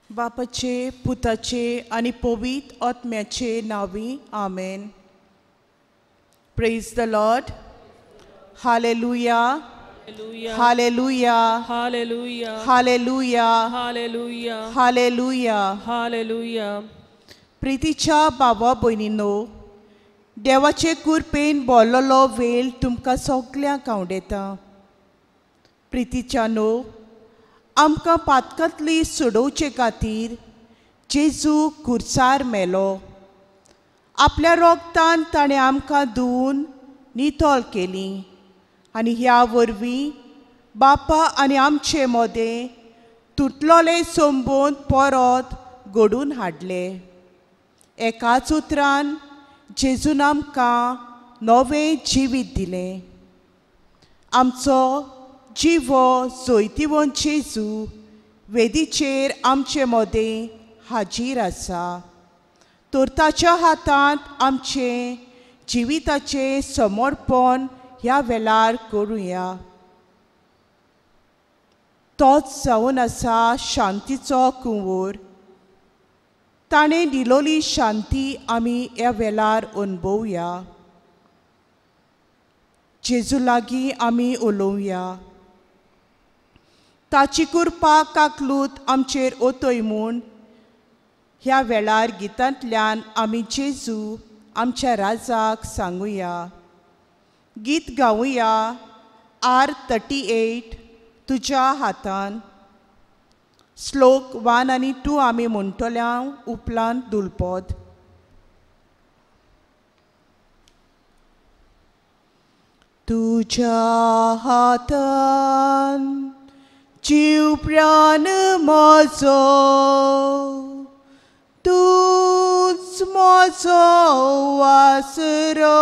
बापाचे पुताचे आनी पवित्र आत्म्याचे नांवी आमेन. Praise the Lord. Hallelujah. Hallelujah. Hallelujah. Hallelujah. Hallelujah. Hallelujah. Hallelujah. प्रितीच्या भावा भयणीनो, देवाचे कृपेन बोल्लोलो वेळ तुमकां सगल्यांक आवडटा. प्रितीच्यानो, आमकां पातकांतली सोडोवचे खातीर जेजू कुर्सार मेलो. आपल्या रोगतान ताणें आमकां धुवून नितळ केली आनी ह्या वरवीं बापा आनी आमचे मदें तुटलोले संबंद परत घडून हाडले. एकाच उतरान जेजून आमकां नवें जिवीत दिलें. आमचो जिवो जैतिवंत जेजू वेदीचेर आमचे मदें हाजीर आसा. तर ताच्या हातांत आमचें जिविताचें समर्पण ह्या वेळार करुया. तोच जावन आसा शांतीचो कुंवर. ताणें दिलोली शांती आमी ह्या वेळार अणभवया. जेजू लागीं आमी उलोवया. ताची कृपा काकलूत आमचेर ओतय म्हूण ह्या वेळार गितांतल्यान आमी जेजू आमच्या राजाक सांगुया. गीत गावया आर 38 तुज्या हातान. श्लोक 1 आनी 2 आमी म्हणटल्या उपरांत दुलपद. तुज्या हातान जीव प्राण म्हजो, तूंच म्हजो आसरो,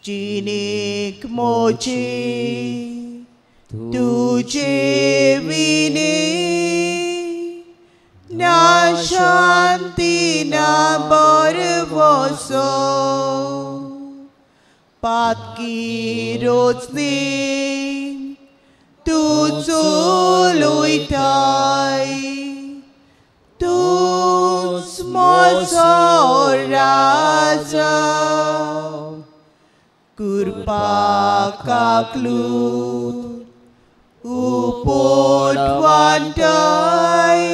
जिणेक म्हजे तुजे विणे ना शांती ना बरवसो. पातकी रोजनी तूं चलयताय, तूंच म्हजो राजा. कृपा काकलूत उपट वांटाय,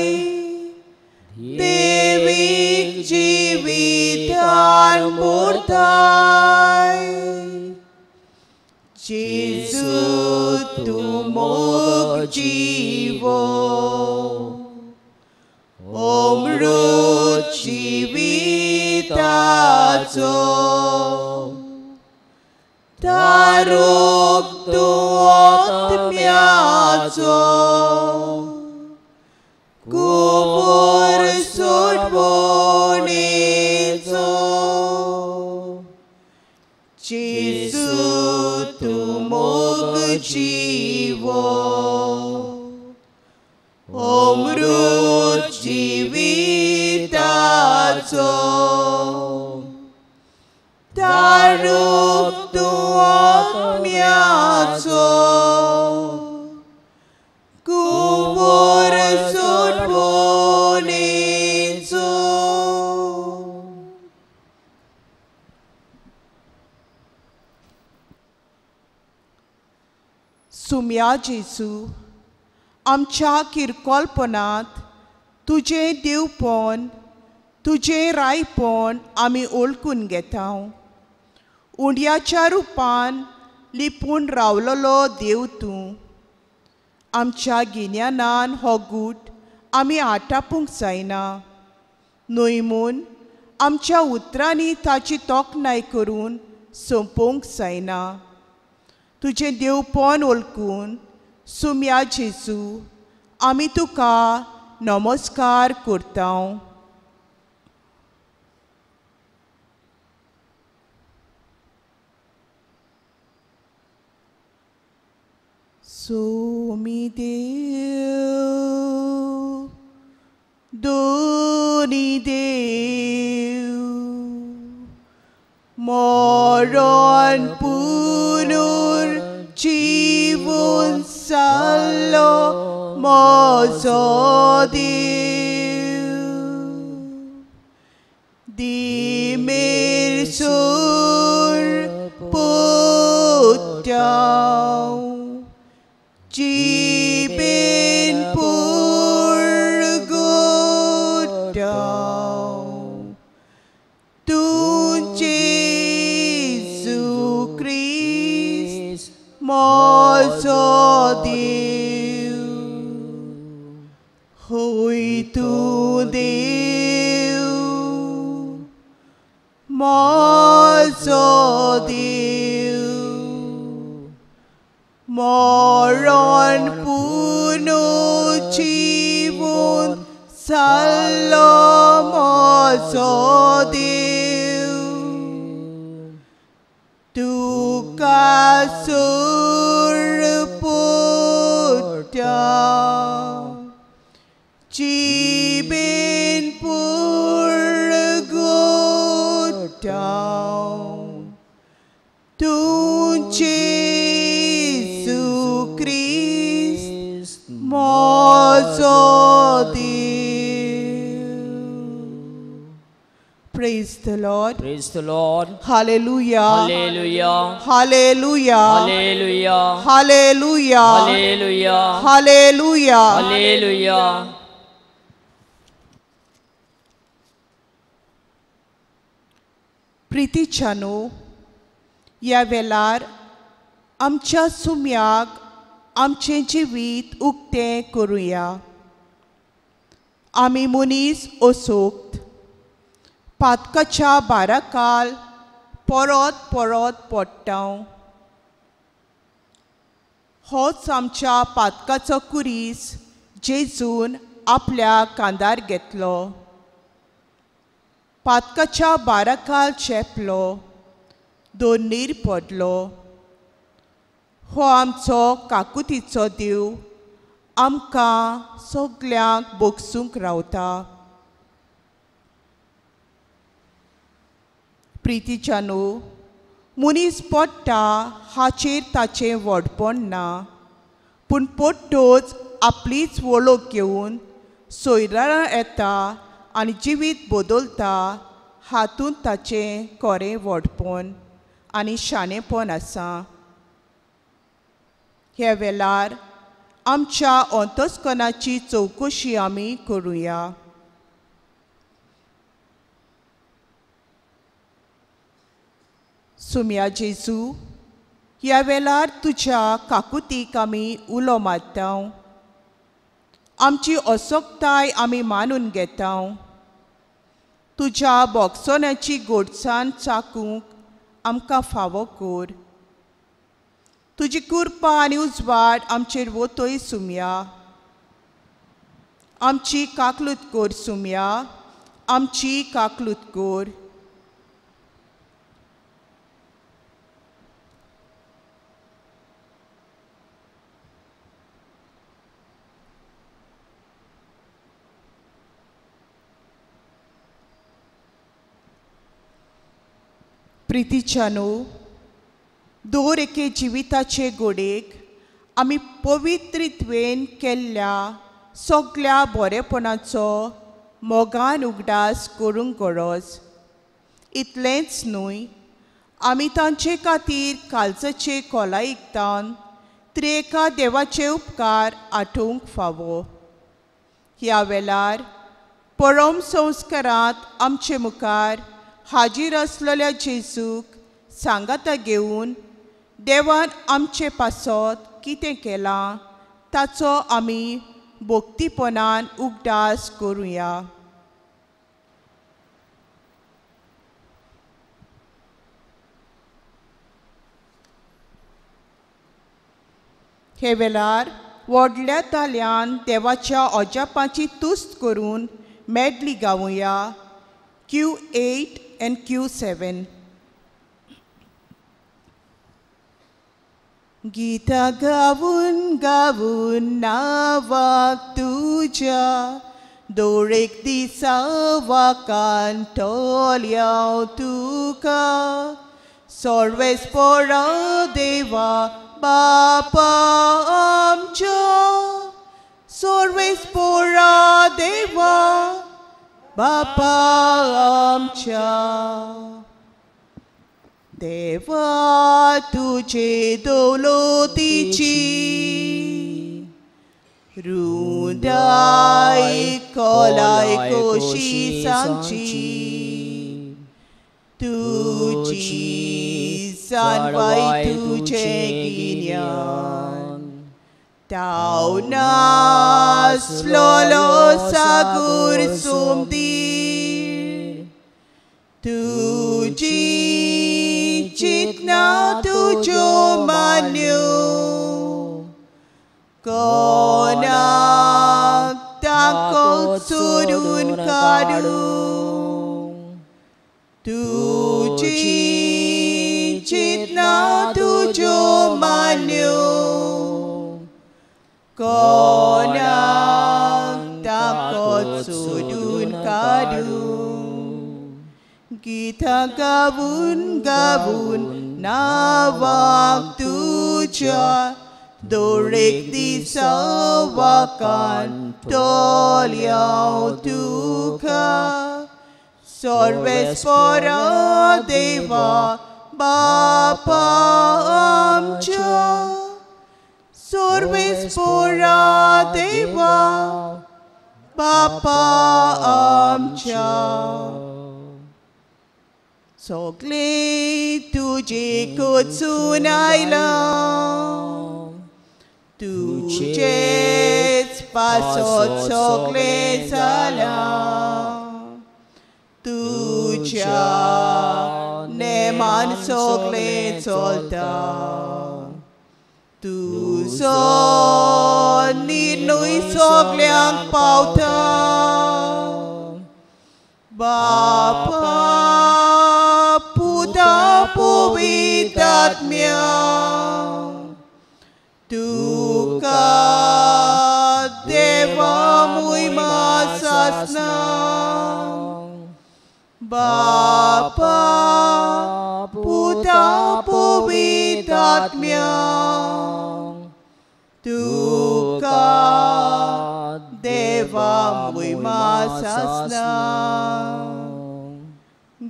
देवीक जिवितान पुरताय. जेजू तूं मोग जिवो, अमृत जिविताचो, तारूक तूं आत्म्याचो, कुंवर सोडवणेचो. जेजू तूं मोग जिवो, अमृत जिविताचो, तारूक तूं आत्म्याचो, कुंवर सोडवणेचो. सुम्या जेजू, आमच्या किरकोलपणांत तुजें देवपण तुजें रायपण आमी ओळखून घेता. उंड्याच्या रुपान लिपून रावलोलो देव तूं. आमच्या गिन्यानान हो गूट आमी आटापूंक जायना न्हय म्हूण आमच्या उतरांनी ताची तोखणाय करून सोंपोवंक जायना. तुजें देवपण ओळखून सुम्या जेजू आमी तुका नमस्कार करता. सोमी देव दोनी देव, मरण पुनर्जीवन जाल्लो म्हजो देव दिमेर सूर पुत्याव जिबेन पुरगुट्याव तूं जेजू क्रिस्त म्हजो देव होय तूं देव म्हजो देव मरण पुनो जीवन जाल्लो म्हजो देव तुका सूर पुत्या जिबेन पुरगुट्याव तूं जेजू क्रिस्त म्हजो देव. Praise the Lord. Praise the Lord. Hallelujah. Hallelujah. Hallelujah. Hallelujah. Hallelujah. Hallelujah. Hallelujah. Hallelujah. प्रितीच्यानो ह्या वेळार आमच्या सुम्याक आमचें जिवीत उक्तें करुया. आमी मनीस असोक्त पातकाच्या बाराकाल परत परत पडटा. होच आमच्या पातकाचो कुरीस जेजून आपल्या कांदार घेतलो. पातकाच्या बाराकाल चेपलो, दोनीर पडलो. हो आमचो काकुतीचो देव आमकां सगल्यांक बोगसूंक रावता. प्रितीच्यानो मनीस पडटा हाचेर ताचें व्हडपण ना, पूण पडटोच आपलीच वळख घेवन सोयरां येता आनी जिवीत बदलता हातूंत ताचें खरें व्हडपण आनी शाणेपण आसा. ह्या वेळार आमच्या अंतस्कनाची चवकशी आमी करुया. सुम्या जेजू ह्या वेळार तुज्या काकुतीक आमी उलो मारता. आमची असक्ताय आमी मानून घेता. तुज्या बोगसोण्याची गोडसाण चाकूंक आमकां फावो कर. तुजी कृपा आनी उजवाड आमचेर वतोय सुम्या. आमची काकलूत कर सुम्या, आमची काकलूत कर. प्रितीच्यानो दर एके जिविताचे गोडेक आमी पवित्रित्वेन केल्ल्या सगल्या बरेपणाचो मोगान उगडास करूंक गरज. इतलेंच न्हय, आमी तांचे खातीर काळजाचे खोलायेकतान त्रेका देवाचे उपकार आठोवंक फावो. ह्या वेळार परम संस्कारांत आमचे मुखार हाजीर आसलेल्या जेजूक सांगाता घेवन देवान आमचे पासत कितें केलां ताचो आमी भक्तीपणान उगडास करुया. हे वेळार व्हडल्या ताल्यान देवाच्या अजापाची तुस्त करून मेडली गावया. Q8 and Q7. Gita गावून गावून नावाक तुज्या दोळेक दिसा वाकान टोलयाव तुका सर्वेस्पोरा देवा बापा आमच्या सर्वेस्पोरा देवा बापा आमच्या देवा तुझे दौलतीची रुंदाय खोलाय कशी सांगची तुझी जाणवाय तुझें गिन्यान तावनासलोलो सागूर सोमदीर तुजी चिंतना तुज्यो मान्यो कोणाक ताको चोरून काडूं तुजी चिंतना तुज्यो मान्यो कोणाक ताको चोरून काडूं गीतां गावून गावून नांवाक तुज्या दरेक दिसा वाकान तोलयांव तुका सर्वेस्पोरा देवा बापा आमच्या सर्वेस्पोरा देवा बापा आमच्या सगळें तुजें कोचून आयलां तुजेच पासत सगळें जालां तुज्या नेमान सगळें चलता तुजो निर्णय सगळ्यांक पावता बापा पुता पवित्र आत्म्या तुका देवा मोहिमा सासना बापा पुता पवित्र आत्म्या तुका देवा मोहिमा सासना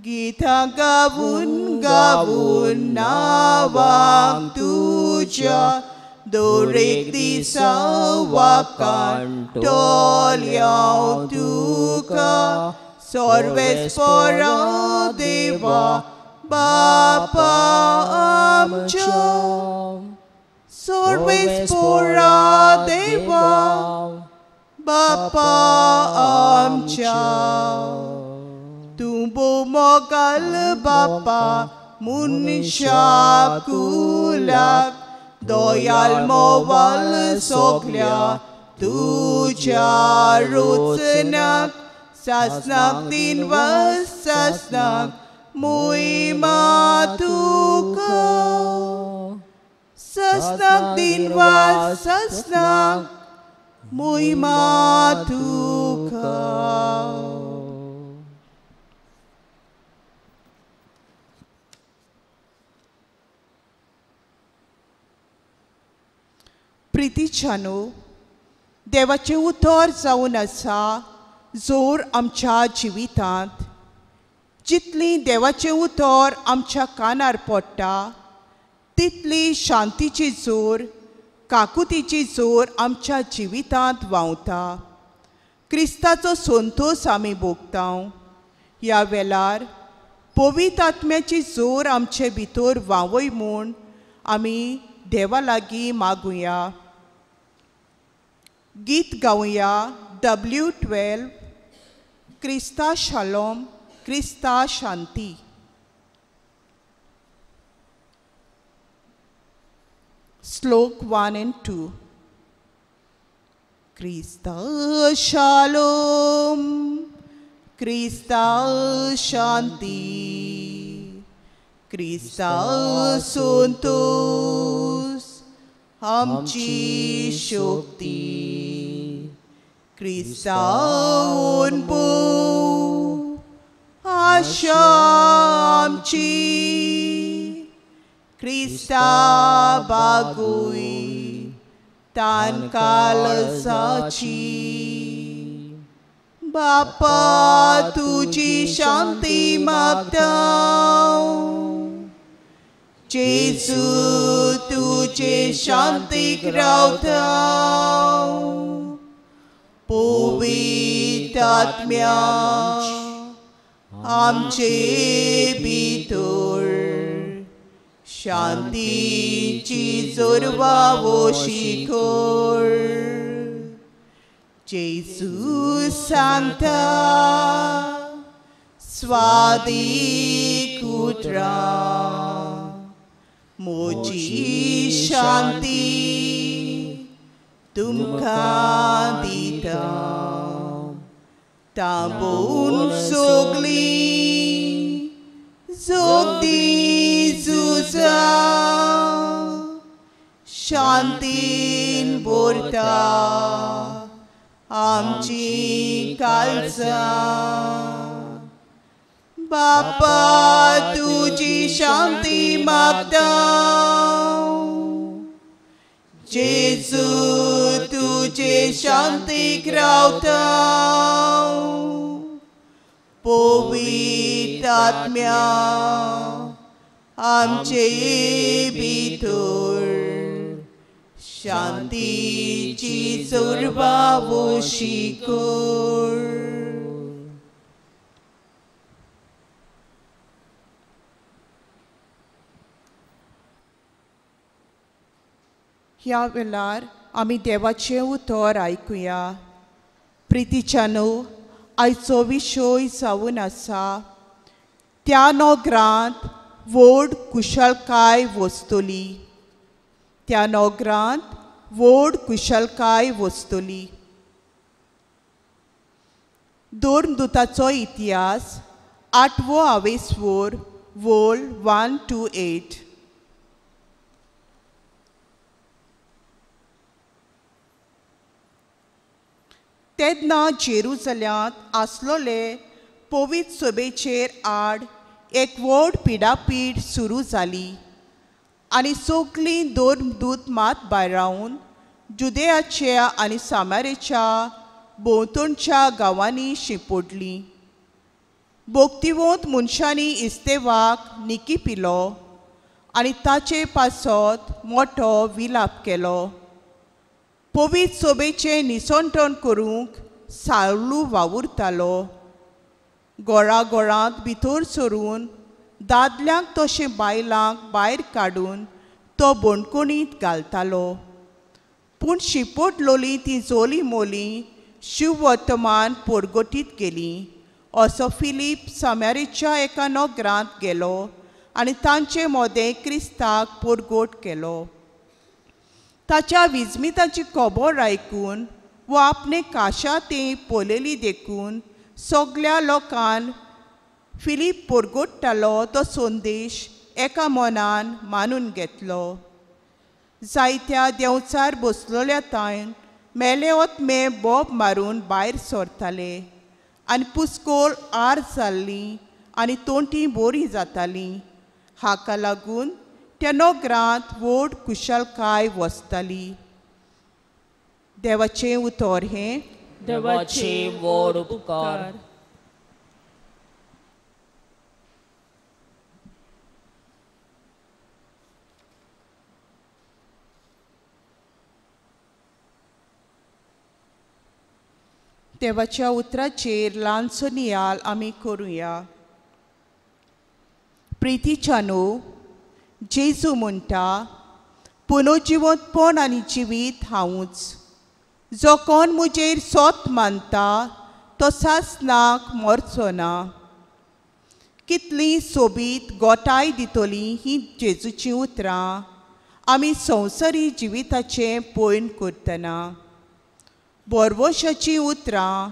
गीतां गावून गावून नांवाक तुज्या दरेक दिसा वाकान तोलयांव तुका सर्वेस्पोरा देवा बापा आमच्या सर्वेस्पोरा देवा बापा आमच्या तूं भोव मोगाल बापा मनशा कुलाक दयाल मोवाल सगल्या तुज्या रचनाक सासनाक दिनवास सासनाक मोहिमा तुका सासनाक दिनवास सासनाक मोहिमा तुका. प्रितीच्यानो, देवाचें उतर जावन आसा जोर आमच्या जिवितांत. जितली देवाचें उतर आमच्या कानार पडटा तितली शांतीची जोर, काकुतीची जोर आमच्या जिवितांत व्हांवता. क्रिस्ताचो संतोस आमी भोगता. ह्या वेळार पवित्र आत्म्याची जोर आमचे भितर व्हांवय म्हूण आमी देवा लागीं मागुया. गीत गावया W12 क्रिस्ता शालोम क्रिस्ता शांती. श्लोक 1 and 2. क्रिस्ता शालोम क्रिस्ता शांती क्रिस्ता संतोष आमची शक्ती क्रिस्ता अनभव आशा आमची क्रिस्ता बागुय तानकालसाची बापा तुजी शांती मागता जेजू तुजे शांतीक रावता पवित्र आत्म्या आमचे भितर शांतीची जोरवावो शिकोर जेजू सांगता स्वादीक उतरां म्हजी शांती तुमकां दिता तांबून सगळीं जोगदी झुजा शांतीन भरता आमची काळजां बापा तुजी शांती मागता जेजू तुजे शांतीक रावता पवित्र आत्म्या आमचे भितर शांतीची जोरवावो शिकोर. ह्या वेळार आमी देवाचें उतर आयकुया. प्रितीच्यानो, आयचो विशय जावन आसा त्या नगरांत व्हड कुशळकाय वसतली. त्या नगरांत व्हड कुशळकाय वसतली. धर्मदूताचो इतिहास 8वो आवेसवोर वोल 1 to 8. तेन्ना जेरुजल्यांत आसलोले पवित्र सभेचेर आड एक व्हड पिडापीड सुरू जाली आनी सगळीं धर्मदूत मात भायरावन जुदेयाच्या आनी सामारेच्या भोंवतणच्या गांवांनी शिंपडलीं. भोक्तिवंत मनशांनी इस्तेवाक निकी पिलो आनी ताचे पासत मोठो विलाप केलो. पवित्र सभेचें निसंटण करूंक सावलू वावुरतालो. गोळागोळांत भितर सरून दादल्यांक तशें बायलांक भायर काडून तो बणकोणींत घालतालो. पूण शिंपडलोली ती जोली मोली शिववर्तमान पोरगोटीत गेली. असो फिलीप सामारेच्या एका नगरांत गेलो आनी तांचे मोदें क्रिस्ताक पोरगोट केलो. ताच्या विजमिताची खबर आयकून वो आपणे काशा ती पळयली देखून सगळ्या लोकान फिलीप पोरगोट्टालो तो संदेश एका मनान मानून घेतलो. जायत्या देंवचार बसलोल्या तायन मेले ओतमे बोब मारून भायर सरताले आनी पुस्कोल आर जाल्ली आनी तोंटी बोरी जाताली. हाका लागून त्या नगरांत व्हड कुशळकाय वसताली. देवाचें उतर हें देवाचे व्हड उपकार. देवाच्या उतराचेर ल्हानसो नियाळ आमी करुया. प्रितीच्यानो, जेजू म्हणटा, पुनर्जिवंतपण आनी जिवीत हांवूच. जो कोण म्हजेर सोत मानता तो सासणाक मरचो ना. कितली सोबीत गोटाय दितली ही जेजूचीं उतरां आमी संवसारी जिविताचें पयण करतना. बोरवशाचीं उतरां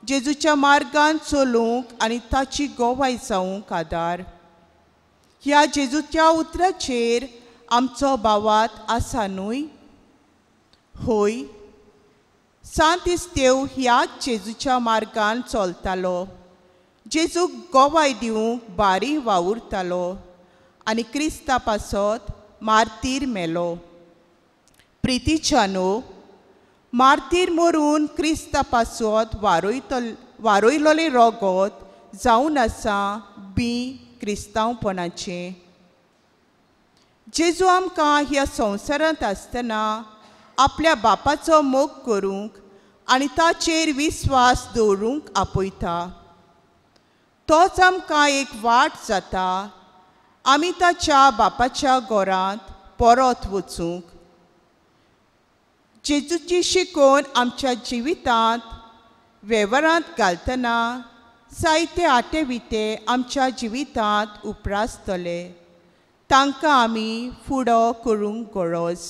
जेजूच्या मार्गान चलूंक आनी ताची गोवाय जावंक आदार. ह्या जेजूच्या उतराचेर आमचो भावात आसा न्हय? होय, सांत इस्तेव ह्याच जेजूच्या मार्गान चलतालो. जेजूक गोवाय दिवंक बारी वावुरतालो आनी क्रिस्ता पासत मार्तीर मेलो. प्रितीच्यानो, मार्तीर मरून क्रिस्ता पासत वारयलोलें रोगोत जावन आसा बी क्रिस्तांवपणाचें. जेजू आमकां ह्या संवसारांत आसतना आपल्या बापाचो मोग करूंक आनी ताचेर विस्वास दवरूंक आपयता. तोच आमकां एक वाट जाता आमी ताच्या बापाच्या घरांत परत वचूंक. जेजूची शिकोवन आमच्या जिवितांत वेव्हारांत घालतना जायते आटे विटे आमच्या जिवितांत उप्रासतले. तांकां आमी फुडो करूंक गरज.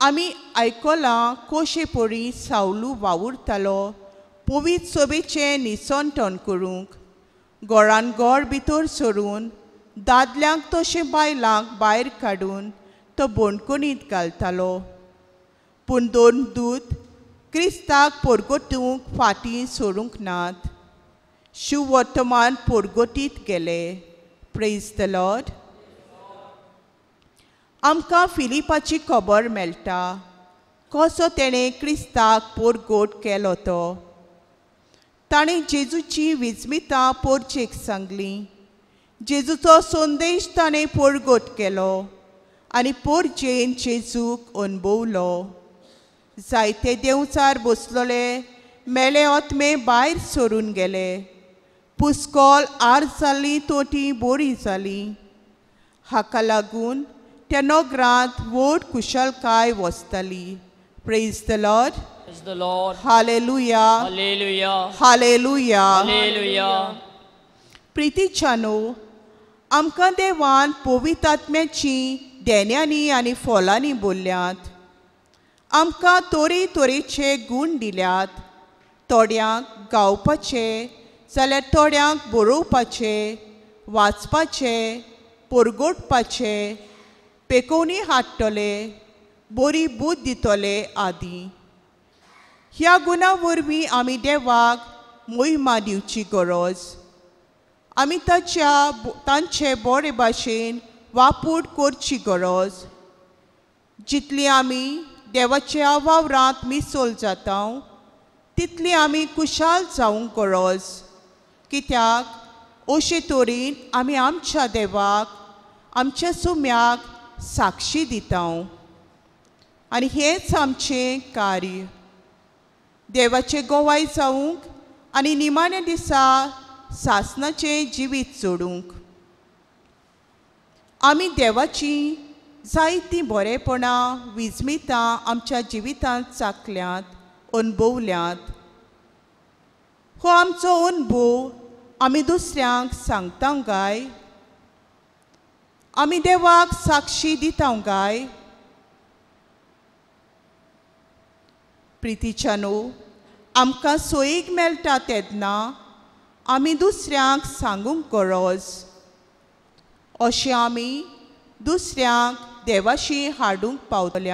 आमी आयकलां कोशे परी सावलू वावुरतालो पवित्र सोबेचें निसंटन करूंक, घरान घर भितर सरून दादल्यांक तशें बायलांक भायर काडून तो बोणकोणींत घालतालो. पूण दोन दूत क्रिस्ताक पोरगोटूंक फाटीं सोडूंक नात. शिववर्तमान पोरगोटीत गेले. Praise the Lord. आमकां फिलिपाची खबर मेळटा कसो तेणें क्रिस्ताक पोरगोट केलो तो. ताणें जेजूची विजमितां पोरचेक सांगली. जेजूचो संदेश ताणें पोरगोट केलो आनी पोरजेन जेजूक अणभवलो. जायते देंवचार बसलोले मेले आत्मे भायर सरून गेले. पुस्कोल आर जाली तोटी बोरी जाली. हाका लागून त्या नगरांत व्हड कुशलकाय वसताली. Praise the Lord. Praise the Lord. Hallelujah. Hallelujah. Hallelujah. Hallelujah. प्रितीच्यानो, आमकां देवान पवित्र आत्म्याची देण्यांनी आनी फोलांनी बोल्ल्यात. आमकां तरे तरेचे गूण दिल्यात. थोड्यांक गावपाचे जाल्यार थोड्यांक बरोवपाचे, वाचपाचे, परगोटपाचे, पेकोवणी हाडटले, बरी बूद दितले आदी. ह्या गुणा वरवीं आमी देवाक मोहिमा दिवची गरज. आमी तांचे बरे भाशेन वापूर करची गरज. जितली आमी देवाच्या वावरांत मिसोल जाता तितली आमी कुशाल जावंक गरज. कित्याक अशे तरेन आमी आमच्या देवाक आमच्या सुम्याक साक्षी दिता आनी हेंच आमचें कार्य. देवाचें गोवाय जावंक आनी निमाण्या दिसा सासनाचें जिवीत जोडूंक. आमी देवाची जायतीं बरेपणां विजमितां आमच्या जिवितांत चाकल्यांत, अणभवल्यांत. हो आमचो अणभव आमी दुसऱ्यांक सांगता काय? आमी देवाक साक्षी दिता काय? प्रितीच्यानो, आमकां सोयीक मेळटा तेन्ना आमी दुसऱ्यांक सांगूंक गरज. अशें आमी दुसऱ्यांक देवाशी हाडूंक पावतले.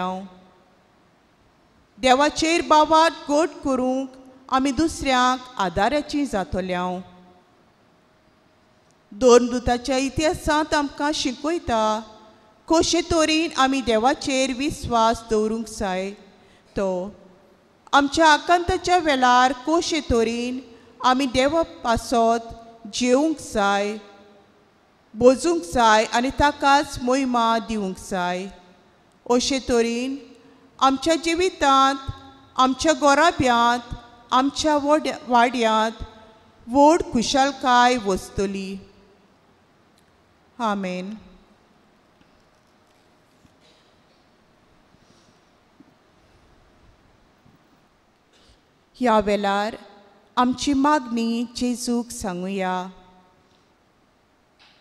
देवाचेर बावात गोड करूंक आमी दुसऱ्यांक आदाराची जातले. दोन दुताच्या इतिहासांत आमकां शिकयता कशे तरेन आमी देवाचेर विस्वास दवरूंक जाय. तो आमच्या आकांताच्या वेळार कशे तरेन आमी देवा पासत जेवंक जाय, बोजूंक जाय आनी ताकाच मोहिमा दिवंक जाय. अशे तरेन आमच्या जिवितांत, आमच्या गोराब्यांत, आमच्या वाड्यांत व्हड खुशालकाय वसतली. आमेन. ह्या वेळार आमची मागणी जेजूक सांगुया.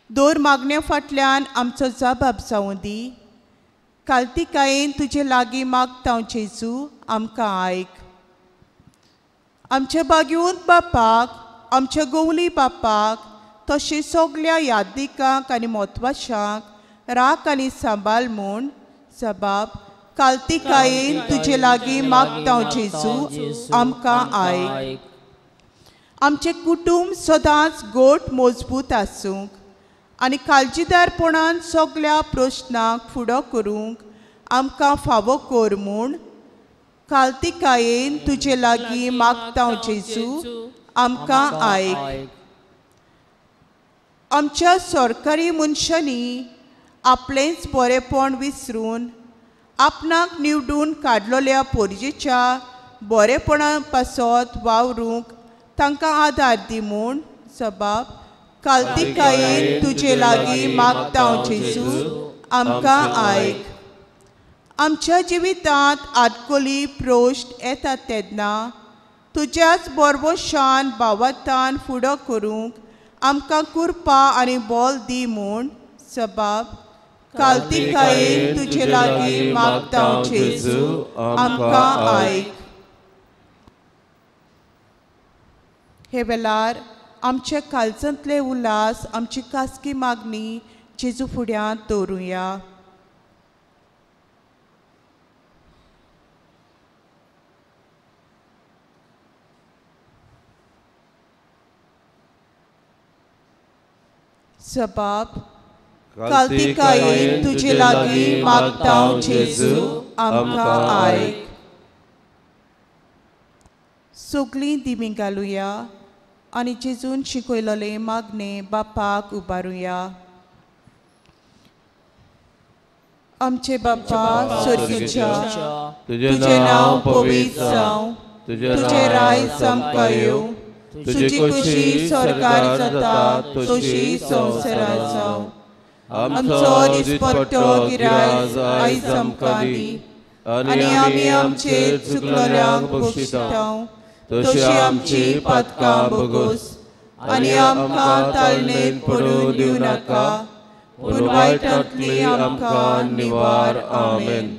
दोर मागण्या फाटल्यान आमचो जबाब जावं दी. कालतिकायेन तुजे लागीं मागता जेजू, आमकां आयक. आमच्या बागेवंत बापाक, आमच्या गोवली बापाक, तशें सगल्या यादीकांक आनी म्हत्वाशांक राख आनी सांबाळ म्हूण जबाब कालतिकायेन तुजे लागीं मागता जेजू, आमकां आयक. आमचें कुटूंब सदांच गोट मजबूत आसूंक आनी काळजीदारपणान सगळ्या प्रश्नांक फुडो करूंक आमकां फावो कर म्हूण कालतिकायेन तुजे लागीं मागता जेजू, आमकां आयक। आमच्या सरकारी मनशांनी आपलेंच बरेंपण विसरून आपणाक निवडून काडलेल्या पोरजेच्या बरेपणा पासत वावरूंक तांकां आदार दी म्हूण सबाब कालतिकायेन तुजे लागीं मागता जेजू, आमकां आयक। आमच्या जिवितांत आडकोली प्रश्न येतात तेन्ना तुज्याच बरवशान भावातान फुडो करूंक आमकां कृपा आनी बोल दी म्हूण सबाब कालतिकायेन तुजे लागीं मागता जेजू, आमकां आयक। हे वेळार आमच्या कालजांतले उल्हास, आमची खासगी मागणी जेजू फुड्यांत दवरुया। सबाब कालतिकायेन तुजे लागीं मागता जेजू, आमकां आयक। सगळीं दिमी घालुया आनी जेजून शिकयलेलें मागणें बापाक उबारुया। आमचे बापा स्वर्गीच्या, तुजें नांव पवित्र जावं, तुजें राज आमकां येवं, तुजी खुशी स्वर्गार जाता तशी संवसारार जावं। आमचो दिसपट्टो गिरायज आयज आमकां दी आनी आमी आमचे चुकलेल्यांक बक्षिता तशी आमची पातकां भोगोस आनी आमकां ताळणेंत पडूं दिवं नाका, पूण वायटांतली आमकां निवार। आमेन।